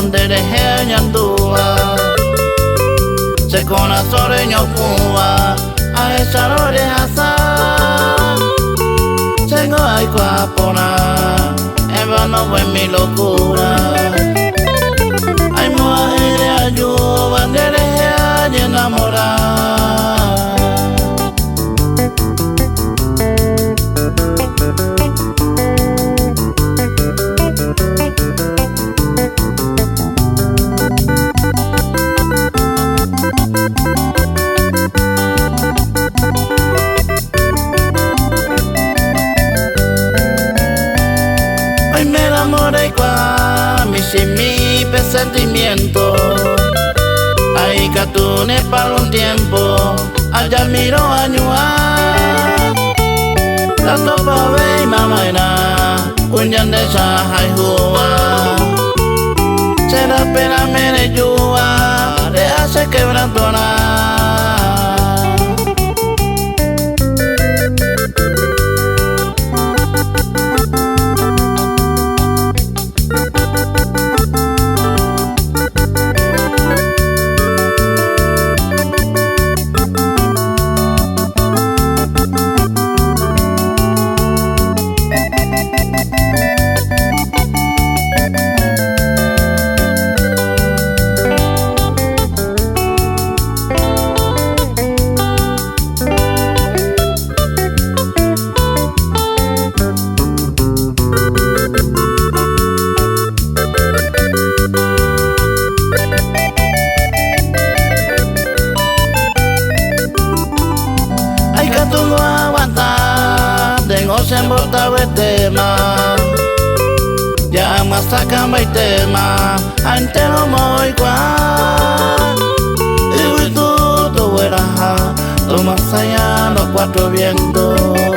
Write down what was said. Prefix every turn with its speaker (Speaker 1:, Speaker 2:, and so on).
Speaker 1: Nderehe añandúva Che korasõ reñopũva Ahecharõ rehasa Chéngo aikuaa porã En vano fue mi locura Aimo'ã'ỹre ajúva Nderehe añenamora. Oiméramo reikuaa michĩmi pe sentimiento Aikatúne para un tiempo ajamirõ añuã Ndatopavéima va'erã kuña ndéicha ahayhúva Che raperãme rejúva re'a che quebrantorã. Aikatúngo aguanta Ndéngo chembotavyetema Ja amyasakãmbaitéma ha entéromo oikuaa Yvytu togueraha tomasãi'a los cuatro vientos.